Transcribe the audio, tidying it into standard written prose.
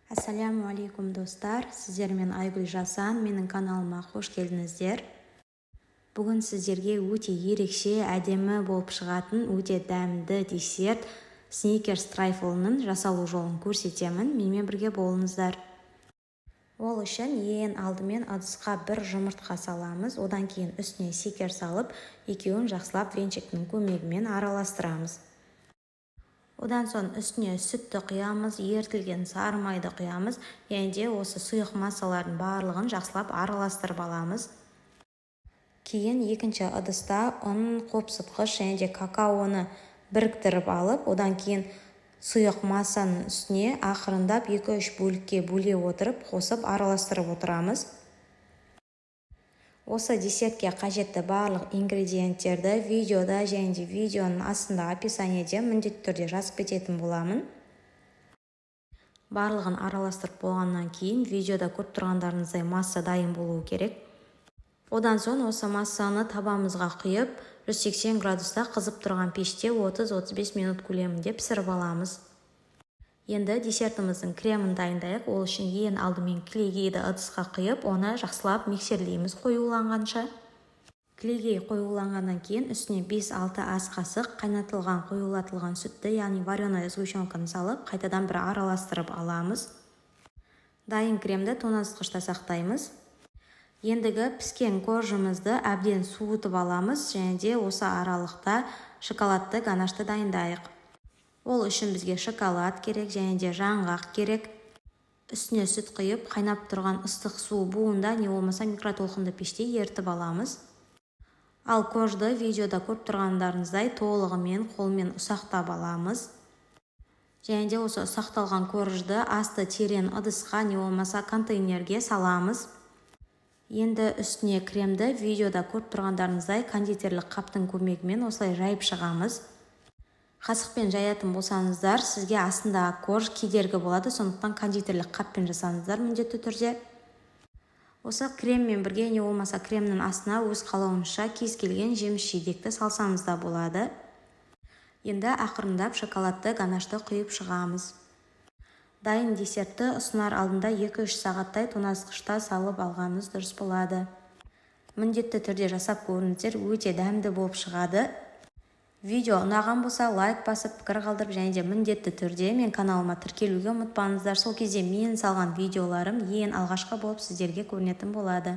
Ассаляму достар! Сіздермен Айгүл Жасан. Менің каналыма қош келдіңіздер! Бүгін сіздерге өте ерекше, әдемі болып шығатын өте дәмді десерт, сникерс трайфлының жасалу жолын көрсетемін. Менімен бірге болыңыздар. Ол үшін ең алдымен ыдысқа бір жұмыртқа саламыз. Одан кейін үстіне шекер салып, екеуін жақсылап венчиктің көмегімен араластырамыз. Одан соң үстіне сүтті құямыз, ерітілген сары майды құямыз және де осы сұйық массалардың барлығын жақсылап араластырып аламыз. Кейін екінші ыдыста ұн, қопсытқыш және де какаоны біріктіріп алып, одан кейін сұйық массаның үстіне ақырындап 2-3 бөлікке бөле отырып қосып, араластырып отырамыз. Осы десертке қажетті барлық ингредиенттерді видеода және де видеоның астында, описаниеде міндетті түрде жазып кететін боламын. Барлығын араластырып болғаннан кейін, видеода көріп тұрғандарыңыздай, масса дайын болуы керек. Одан соң осы массаны табамызға құйып, 180 градуста қызып тұрған пеште 30-35 минут көлемінде пісіріп аламыз. Енді десертіміздің кремін дайындайық. Ол үшін ең алдымен кілегейді ыдысқа құйып, оны жақсылап миксерлейміз қоюланғанша. Кілегей қоюланғаннан кейін үстіне 5-6 ас қасық қайнатылған қоюлатылған сүтті, яғни вареная сгущенканы салып, қайтадан бір араластырып аламыз. Дайын кремді тоңазытқышта сақтаймыз. Ендігі піскен коржымызды әбден суытып аламыз және де осы аралықта шоколадты ганашты дайындайық. Ол үшін бізге шоколад керек және де жаңғақ керек. Үстіне сүт құйып, қайнап тұрған ыстық су буында не болмаса микротолқынды пеште ерітіп аламыз. Ал коржды видеода көріп тұрғандарыңыздай толығымен қолмен ұсақтап аламыз және де осы ұсақталған коржды асты терең ыдысқа не болмаса контейнерге саламыз. Енді үстіне кремді видеода көріп тұрғандарыңыздай кондитерлік қаптың көмегімен осылай жайып шығамыз. Қасықпен жаятын болсаңыздар, сізге астындағы корж кедергі болады, сондықтан кондитерлік қаппен жасаңыздар міндетті түрде. Осы креммен бірге не болмаса кремнің астына өз қалауыңызша кез келген жеміс жидекті салсаңыз да болады. Енді ақырындап шоколадты ганашты құйып шығамыз. Дайын десертті ұсынар алдында 2-3 сағаттай тоңазытқышта салып алғаныңыз дұрыс болады. Міндетті түрде жасап көріңіздер, өте дәмді болып шығады. Видео ұнаған болса, лайк басып, пікір қалдырып және де міндетті түрде мен каналыма тіркелуге ұмытпаңыздар. Сол кезде мен салған видеоларым ең алғашқы болып сіздерге көрінетін болады.